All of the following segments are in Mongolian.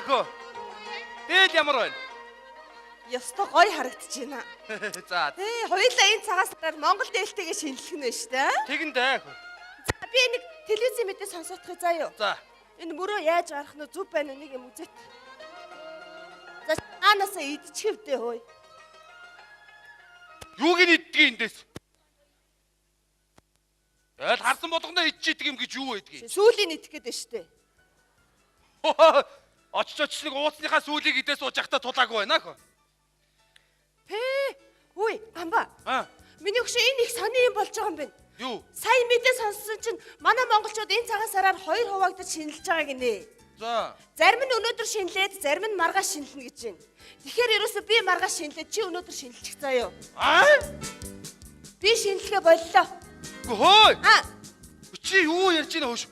Өхөө. Дээл ямар байна? Ёстой гоё харагдаж байна. За, Ээ, хоёулаа энэ цагаас дараа Монгол дээлтэйгээ шинэлэх нь байна шүү дээ. тэгэн дээ. Өхөө. За, би нэг телевизийн мэдээ сонсоодох заа юу. За. Энэ мөрөө яаж гарах нь зүв байна уу нэг юм үзээт. За, цаанаасаа идчихв дээ хөөе. Юуг нь иддгийг эндээс? Айл харсан болгоно идчихийдэг юм гэж юу байдгийг? Сүүлийн идэх гээд байна шүү дээ. Очиж очиж нэг ууцныхаа сүүлийг идээ сууж явахдаа тулаагүй байна хөө. Пээ. Хүй, гамба. Аа, Миний хөшөө энэ их сони юм болж байгаа юм байна. юу? Сая мэдээ сонссон чинь манай монголчууд энэ цагаан сараар хоёр хуваагдаж шинэлж байгаа гинэ. За. Зарим нь өнөөдөр шинэлээд, зарим нь маргааш шинэлнэ гэж байна. Тэгэхээр ерөөсөө би маргааш шинэлээд чи өнөөдөр шинэлчих заа юу. Аа? Би шинэлгээ боллоо. Хөөе. Аа, Чи юу ярьж байна хөөш?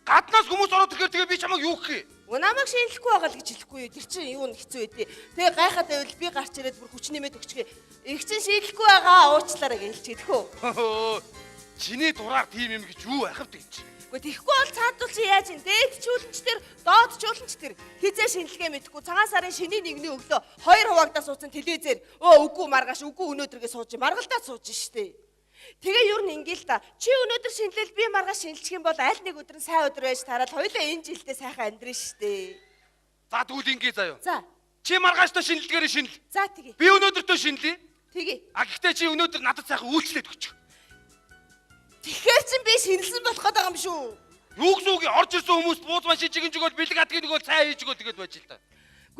Гаднаас хүмүүс ороод ирэхээр тэгээ би чамайг юу гэх юм? Намайг шинэлэхгүй байгаа л гэж хэлэхгүй юу? Тэр чинь юу н хэцүү байдیں۔ Тэгээ гайхаад байвал би гарч ирээд бүр хүч нэмээд өгчгээ. Их чинь шинэлэхгүй байгаа уучлаарай гэж хэлчих гэх үү? Чиний дураар тийм юм гэж юу байх вэ гэж. Гэхдээ тийхгүй бол цаадвал чи яаж юм? Дээд чүүлэнч тэр, доод чүүлэнч тэр хизээ шинэлгээ мэдэхгүй цагаан сарын шинийн нэгний өглөө хоёр хуваагдаа суудсан телевизээр өө үгүй маргааш үгүй өнөөдргээ сууж маргалдаад сууж штэ. Тэгээ ер нь ингээл та. Чи өнөөдөр шинэлэл би маргааш шинэлчих юм бол аль нэг өдөр нь сайн өдөр байж тараад хоёлаа энэ жилдээ сайхан амьдрын штэ. За тэгвэл ингээ заяа. За. Чи маргааштай шинэлдгээрээ шинэл. За тэгье. Би өнөөдөртөө шинэлье. Тэгье. А гэхдээ чи өнөөдөр надад сайхан үйлчлээд өгч. Тэгэхээр чин би шинэлсэн болох гээд байгаа юм шүү. Юу гэсэн үг орж ирсэн хүмүүст бууз маш жигэн жигөөл бэлэг адгийг нөгөөл цай хийж өгөөл тэгээд байж л та.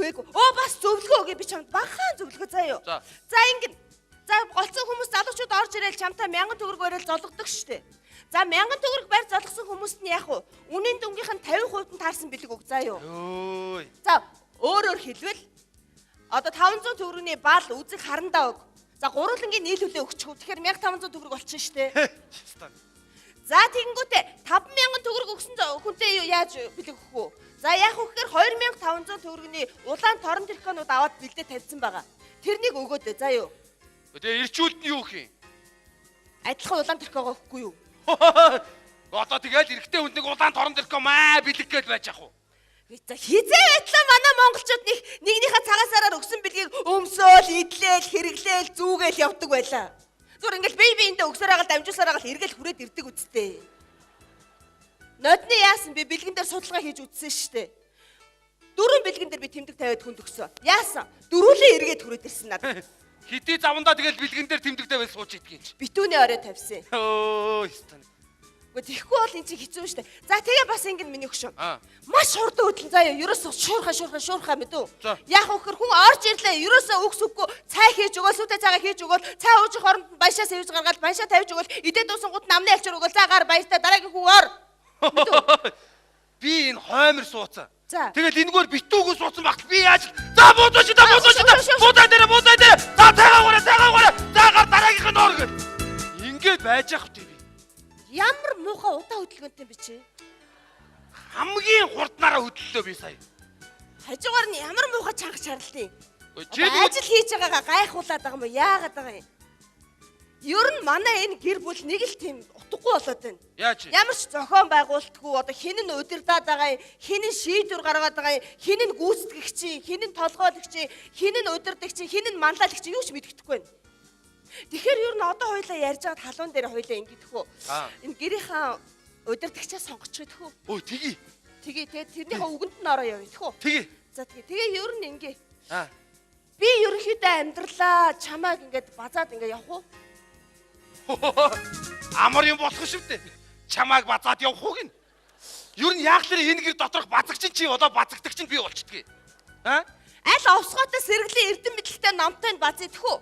Үгүй ээ. Өө бас зөвлөгөө өгье би чамд бахан зөвлөгөө заа юу. За. За ингэн. За голцсон хүмүүс залуучууд орж ирээл чамтай 1000 төгрөг барайл золгодог штэ. За 1000 төгрөг барь золгосон хүмүүст нь яах вэ? Үнийн дүнгийнх нь 50% нь таарсан бэлэг өг заа юу. Өөй. За өөрөөр хэлбэл одоо 500 төгрөгийн бал үзэг харандаа өг. За гурвангийн нийлүүлээ өгчих. Тэгэхээр 1500 төгрөг болчихно штэ. За тэгэнгүүтээ 5000 төгрөг өгсөн хүнтэй юу яаж бэлэг өгөх вэ? За яах вэ гэхээр 2500 төгрөгийн улаан торон тэрхонууд аваад бэлдээ тавьсан байгаа. Тэрнийг өгөөд ээ, за юу. Тэгээ ирчүүлд нь юу гэх юм? Адилхан улаан тэрхогоо өгөхгүй юу? Одоо тэгэл эрэгтэй хүнд нэг улаан торон дэрхөө маа бэлэг гээд байж ах уу? За хизээ байтлаа манай монголчууд нэг нэгнийхээ цагаан сараар өгсөн бэлгийг өмсөөл, идлээл, хэрэглээл, зүүгээл явдаг байлаа. Зүр ингээл бие биендээ өгсөр агаал дамжуулсаар агаал эргэл хүрээд ирдэг үсттэй. Нодны яасан би бэлгэн дээр судалгаа хийж үзсэн шүү дээ. Дөрвөн бэлгэн дээр би тэмдэг тавиад хүнд өгсөн. Яасан? Дөрвөлээ эргээд хүрээд ирсэн надад. Хэдий завандаа тэгэл бэлгэн дээр тэмдэг тавиад сууж идэх юм чи. Битүүний орой тавьсан. Өө, ёстой. Үгүй тэгэхгүй бол эн чинь хэцүү шүү дээ. За тэгээ бас ингэн миний хөшөө. Аа. Маш хурдан хөдлөн заа юу. Ерөөсөө шуурхаа шуурхаа шуурхаа мэдүү. За. Яг үхэр хүн орж ирлээ. Ерөөсөө үгс үггүй цай хийж өгөөл, сүтэ цайгаа хийж өгөөл, цай ууж хооронд нь баяшаа сэвж гаргаад баяшаа тавьж өгөөл, идэ дуусангууд намны алчуур өгөөл. За гар баяштай дараагийн хүн ор. Мэдүү. Би энэ хоймор сууцсан. За. Тэгэл энэгээр битүүгөө сууцсан багт би яаж л- За буудаа чи та буудаа чи та Шү, шү, шү. буудаа дээр буудаа дээр за цайгаа уураа цайгаа уураа за гар дараагийнх нь ор гэл. Ингээд байж ах би. Ямар муухай удаа хөдөлгөөнтэй юм бэ чи? Хамгийн хурднаараа хөдлөлөө би сая. Хажуугаар нь ямар муухай чанга чарлаа. Чи Одоо ажил хийж байгаагаа гайхуулаад байгаа юм уу? Яагаад байгаа юм? Ер нь манай энэ гэр бүл нэг л тийм утгагүй болоод байна. Яаж? Ямар ч зохион байгуулалтгүй одоо хин нь удирдаад байгаа юм, хин нь шийдвэр гаргаад байгаа юм, хин нь гүйцэтгэгч юм, хин нь толгойлогч юм, хин нь удирдагч юм, хин нь манлайлагч юм юу ч мэддэхгүй байна. Тэгэхээр ер нь одоо хоёлаа ярьж байгаад халуун дээр хоёлаа ингэдэх үү? Аа. Энэ гэрийнхаа удирдагчаа сонгочих гэх үү? Өө тэгье. Тэгээ те тэрнийхээ үгэнд нь ороо явъя гэх үү? Тэгье. За тэгээ тэгээ ер нь ингээ Аа. би ерөнхийдөө амьдралаа чамааг ингээд базаад ингээд явах уу? Амар юм болох шүү дээ. Чамааг базаад явах уу гин. Ер нь яг л энэ гэр доторх базагч нь чи одоо базагдагч нь би болчдгийг. Аа? Аль овсгоотой сэргэлийн эрдэм мэдлэгтэй номтой нь базъя тхүү.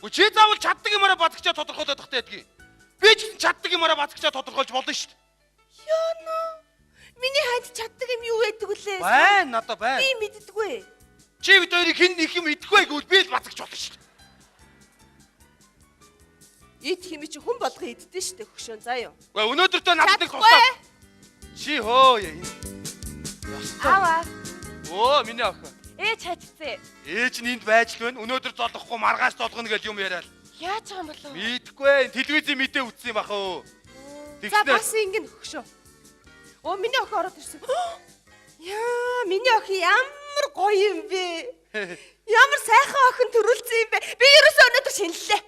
Үгүй чи заавал чаддаг юмараа базагчаа тодорхойлоод тахтай байдгийг. Би ч гэсэн чаддаг юмараа базагчаа тодорхойлж болно шүү дээ. Яна. Миний ханд чаддаг юм юу байдаг вүлээ? Байна надаа байна. Би мэддэггүй. Чи бид хоёрыг хэн их юм идэхгүй гэвэл би л базагч болно шүү дээ. Ид хими чи хүн болгон иддэн штэ хөшөөн заа юу. Үгүй өнөөдөртөө надад нэг Чадахгүй. туслаа. Чи хөө энэ. Ёстой. Аава. Өө миний охин. Ээж хатцээ. Ээж нь энд байж л байна. Өнөөдөр золгохгүй маргааш золгоно гэж юм яриад. Яаж байгаа юм болов? Мэдгүй энэ телевизийн мэдээ үзсэн юм бах өө. За бас ингэн хөшөө. Өө миний охин ороод ирсэн. Яа, миний охин ямар гоё юм бэ? Ямар сайхан охин төрүүлсэн юм бэ? Би ерөөсөө өнөөдөр шинэллээ.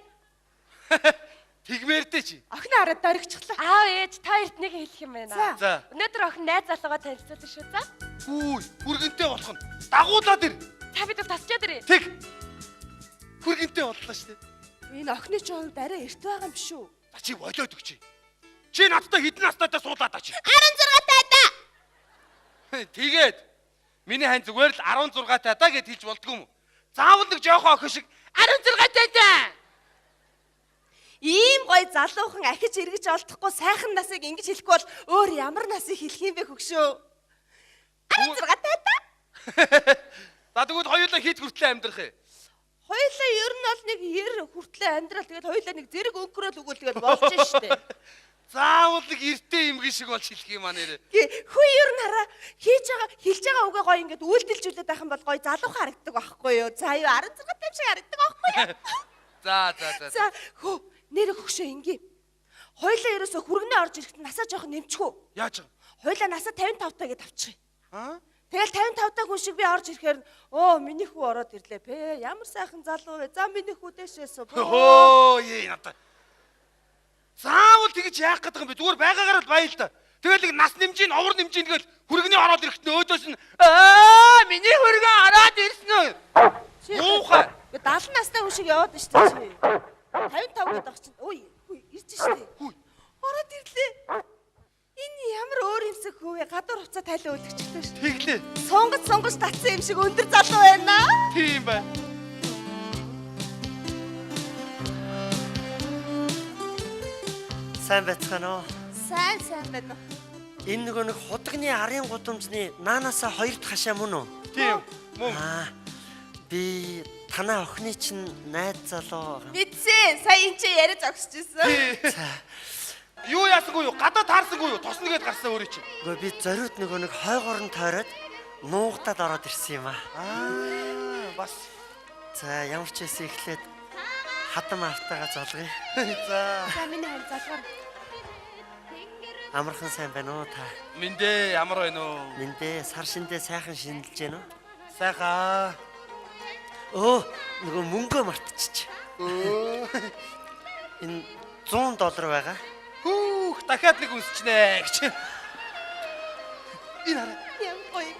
Тэгмээрдээ чи. Охин хараад дөрөгчлээ. Аав ээж та хоёрт нэг хэлэх юм байна. За. За. Өнөөдөр охин найз залуугаа танилцуулна шүү за. Хүү, хүргэнтэй болох нь. Дагуулад ир. Та бид бол тасчаад ирээ. Тэг. Хүргэнтэй боллоо шүү дээ. Энэ охины чинь хувьд арай эрт байгаа юм шүү. За чи болоод өгч. Чи надтай хэдэн настайдаа суулаад та чи. 16 тайда. Тэгээд миний хань зүгээр л 16 тайдаа гэд хэлж болдгүй юм уу? Заавал нэг жоохон охин шиг 16 тайдаа. Ийм гоё залуухан ахиж эргэж олдохгүй сайхан насыг ингэж хэлэхгүй бол өөр ямар насыг хэлэх юм бэ хөгшөө? 16 тайда. За тэгвэл хоёулаа хийд хүртлээ амьдрах юм. Хоёулаа ер нь бол нэг 90 хүртлээ амьдрал тэгээд хоёулаа нэг зэрэг өнгөрөөл өгөөл тэгээд болж штэ. Заавал нэг эртээ имгэн шиг болж хэлэх юм а нэрээ. Хүү ер нь хараа хийж байгаа хэлж байгаа үгээ гоё ингээд үйлдэлжүүлээд байх юм бол гоё залуухан харагддаг байхгүй юу? За юу 16 тайм шиг харагддаг байхгүй юу? За за за. За хөө нэр хөгшөө ингээ. Хоёулаа ерөөсө хүргэнэ орж ирэхэд насаа жоохон нэмчихв. Яаж юм? Хоёулаа насаа 55 таа гэд авчих. Аа? Тэгэл 55 таа хүн шиг би орж ирэхээр өө миний хүү ороод ирлээ пэ. Ямар сайхан залуу вэ? За миний хүү дэшээ суу. Хөө ээ надаа. Заавал тэгж яах гэдэг юм бэ? Зүгээр байгаагаар л баял та. Тэгэл нэг нас нэмжин, овор нэмжин тэгэл хүргэний ороод ирэхэд нь өөдөөс нь аа миний хүргэн ороод ирсэн үү? Муухай. 70 настай хүн шиг яваад штэ чи. 55 гэдэг ах чинь ой ирж штэ. Ороод ирлээ. Энэ ямар өөр юмсэг хүү вэ? Гадуур хувцас тайлан өлгчлээ штэ. Тэглээ. Сунгаж сунгаж татсан юм шиг өндөр залуу байна. Тийм байна. Сайн байцгаана уу? Сайн сайн байна. Энэ нөгөө нэг худагны арын гудамжны наанаасаа хоёр дахь хашаа мөн үү? Тийм. Мөн. Аа. Би танаа охины чинь найз залуу. Мэдсэн. Сая энэ чи яриа зогсож ирсэн. За. Юу яасангүй юу? Гадаа таарсангүй юу? Тосно гэд гарсан өөрөө чи. Үгүй би зориуд нөгөө нэг хойгоор нь тойроод нуугдаад ороод ирсэн юм аа. Аа бас. За ямар ч байсан эхлээд хадам автагаа золгоё. За. За миний хань залгаар. Амархан сайн байна уу та? Мэндэ ямар байна уу? Мэндэ сар шиндээ сайхан шинэлж гэнэ үү? Сайхан. Өө нөгөө мөнгөө мартчих. Өө. Энэ 100 доллар байгаа. Хүүх дахиад нэг үнсчнэ гэж. Энэ хараа. Ямар гоё.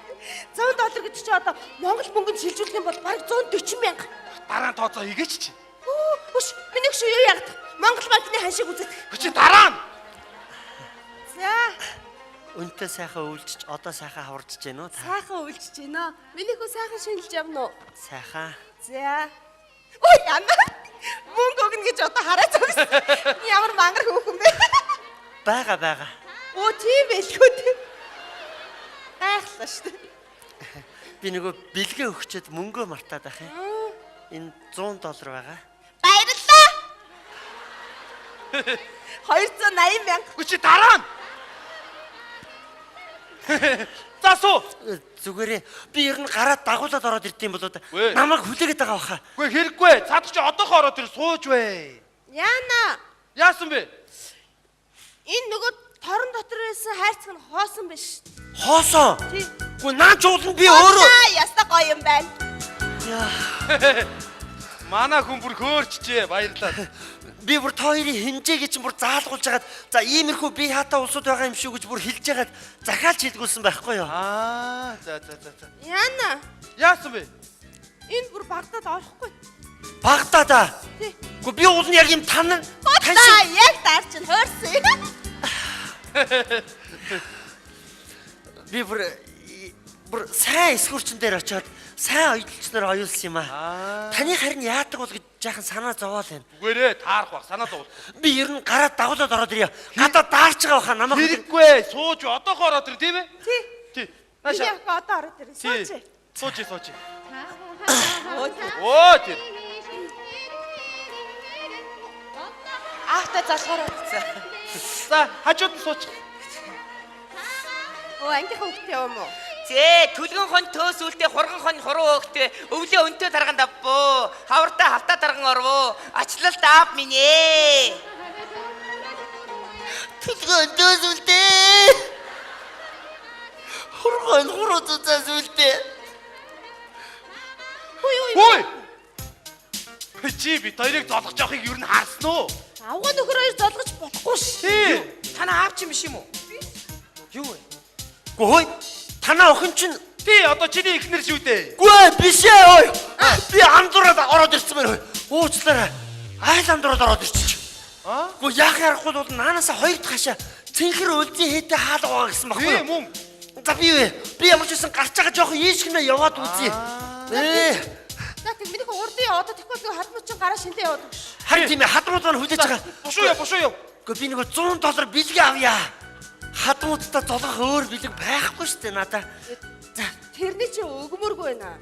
100 доллар гэж чи одоо Монгол мөнгөнд шилжүүлэх юм бол бараг 140 мянга. Дараа нь тооцоо хийгээч чи. Хөө, хөш миний хөш юу яагаад? Монгол банкны ханшиг үзэх. Чи дараа нь. За, Өнтөө сайхан өвлжиж одоо сайхан хаварж гэнэ үү та? сайхан үйлчж байна. Миний хүү сайхан шинэлж явна уу? Сайхан. За. Ой, яна. Мөнгө өгнө гэж одоо хараа зогссон. Ямар мангар хөөхөн бэ? Бага бага. Оо, тийм байлгүй дээ. Гайхлаа шүү дээ. Би нөгөө бэлгээ өгчөөд мөнгөө мартаад ах юм. Энэ 100 доллар байгаа. Баярлалаа. 280 мянга. Үгүй чи дараа нь. За суу. Зүгээрээ би ер нь гараад дагуулад ороод ирд юм болоо да. Үгүй. Намайг хүлээгээд байгаа баха. Үгүй хэрэггүй. Цаадах чи одоохоо ороод ир сууж вэ. Яна. Яасан бэ? Энэ нөгөө торон дотор байсан хайрцаг нь хоосон биш. Хоосоо. Тий. Үгүй наа чууланд би өөрөө. Аа, яста гоё юм байна. Яа, Манай хүн бүр хөөрчжээ. Баярлалаа. Би бүр та хоёрын хинжээгээ чинь бүр заалгуулж хагаад за иймэрхүү би хатаа улсууд байгаа юм шүү гэж бүр хэлж хагаад захиалж хэлгүүлсэн байхгүй юу? Аа, за за за за. Яна, Яасан бэ? энэ бүр Багдад орохгүй. Багдадаа. Тий. Үгүй би уул нь яг юм тан тань Бодлаа, шиг яг даарч нь хуурсан. би бүр бүр сайн эсгүүрчин дээр очиод сайн оюутчнаар оюулсан юм аа. Таны харин яадаг бол гэж жаахан санаа зовоол байна. Үгээрээ таарах бах, санаа зовол. Би ер нь гараад дагуулад ороод ирье. Гадаа даарч байгаа баха намайг. Хэрэггүй. Сууж одоохоо ороод ир тийм ээ? Тий. Тий. Миний Нааша. охин одоо ороод ирнэ. Тий. Сууч. Сууч сууч. Өө, тий. Оо тий. Аавтай залгаар орцсон. За хажууд нь сууч. Өө, ангийнхаа хүүхдээ юм уу? Зээ түлгэн хон төөс үлдээ хурган хон хуруу өгтөө өвлөө өнтөө тарган давбуу хавартаа хавтаа тарган орвоо ачлалт аав минь ээ. Түлгэн өөс үлдээ. Хурган хонь хуруу цуцаа сүлдээ. Хүй хүй. Хүй! Чи бит хоёрыг золгож явахыг ер нь харсан уу? Авгаа нөхөр хоёр золгож болохгүй ш. Тий. Танаа аав чи биш юм уу? Юу вэ? Гү хөөе. Танаа охин чинь Тий, одоо чиний эхнэр шүү дээ. Гүй биш ээ ой. Би андуураад ороод ирсэн байна. Уучлаарай. Айл андуураад ороод ирчих. Аа? Гү яах аргагүй бол наанаасаа хоёр дахь хашаа цэнхэр үлзий хийтэй хаалга байгаа гэсэн баггүй Тий, юу? мөн. За би юу вэ? Би ямар ч байсан гарч байгаа жоохон ийшгэнэ яваад үзье. Ээ. За тэг миний хөө урдын одоо тэгвэл нэг хадмууд чинь гараа шинлээ яваад өгш. Харин тийм ээ хадмууд маань хүлээж байгаа. Бушуу яв, бушуу яв. Гэхдээ би нөгөө 100 доллар бэлэг авъя. Хадмуудтай золгох өөр бэлэг байхгүй шүү дээ надаа. За Тэрний чи өгмөргүй байна.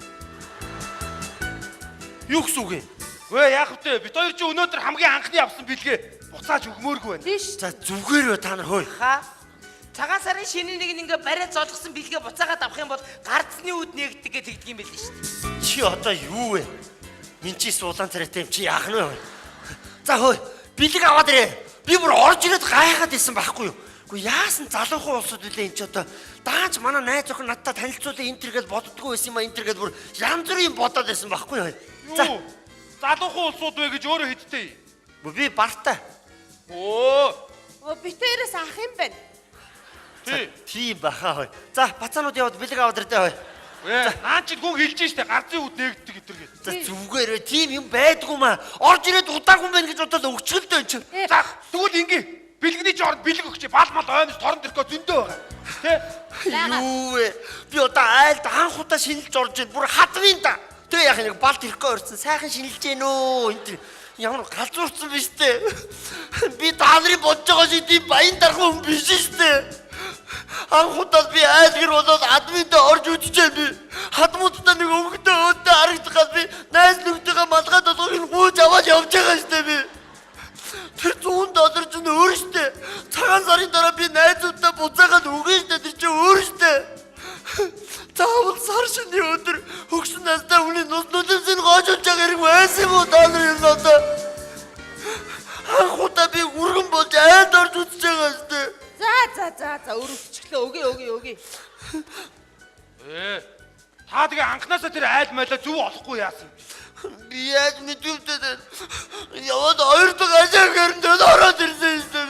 юу гэсэн үг юм? Гүй яах вэ? Бит хоёр чи өнөөдөр хамгийн анхны авсан бэлгээ буцааж өгмөөргүй байна. Биш. За зүгээр үү та нар хөөе. Ха. Цагаан сарын шинэ нэг нь ингээ бариа золгосон бэлгээ буцаагаад авах юм бол гарцны үд нэгдэг гэж тэгдэг юм байл шүү дээ. Чи одоо юу вэ? Минь чи суулаан царайтай юм чи яах нь вэ? За хөөе, бэлэг аваад ирээ. Би бүр орж ирээд гайхаад исэн байхгүй юу? Үгүй яасан залуухан улсууд үлээ эн чи одоо даанч манай найз охин надтай танилцуулаа энэ төр гэж боддгоо байсан юм а энэ төр гэж бүр янз бүрийн бодоод байсан байхгүй юу? За Юу? Залуухан улсууд вэ гэж өөрөө хэдтэй. би бартай. Өө. Оо битээрээс ах юм байна. Тий. Тийм баха хөөе. За бацаанууд яваад бэлэг аваад ирдэ хөөе. Ээ, наа чи гүн хэлж штэ гарцын үд нэгддэг гэтэр гэж. За зүгээр ээ тийм юм байдгүй маа. Орж ирээд удаагүй юм байна гэж бодоод өгчгөлдөө эн чи. За тэгвэл ингээ бэлгэний чи орд бэлэг өгч бал мал оймс торон дөркөө зөндөө байгаа. Тэ? Юу вэ? Би одоо айлд анх удаа шинэлж орж ийн. Бүр хадмын да. Тэгээ яах нэг балт ирэхгүй орсон. Сайхан шинэлж гин үү? Энэ төр ямар галзуурсан биш үү? Би та нарын бодож байгаа шиг тийм баян дархан хүн биш шүү дээ. Анх удаа би айлгэр болоод админд орж үзчихээ би. Хадмуудтай нэг өнгөтэй өөдөө харагдах гал би найз нөхдөйгөө малгай долгыг нь гүйж аваад явж байгаа шүү дээ би. Тэр 100 доллар чинь өөр штэ. Цагаан сарын дараа би найзуудтай буцаагаад өгнө штэ. Тэр чинь өөр штэ. Заавал сар шиний өдөр хөгсөн настай хүний нус нүлэмсийг гоожуулж байгаа хэрэг байсан юм уу та нар юм одоо? Анх удаа би үргэн болж айлд орж үзэж байгаа штэ. За за за за өрөвчлөө өгье өгье өгье. Ээ. Та тэгээ анханасаа тэр айл майлаа зөв олохгүй яасан. Би яаж мэдвэвтэй яваад хоёр дахь ажаа гэрэн ороод ирсэн штэ.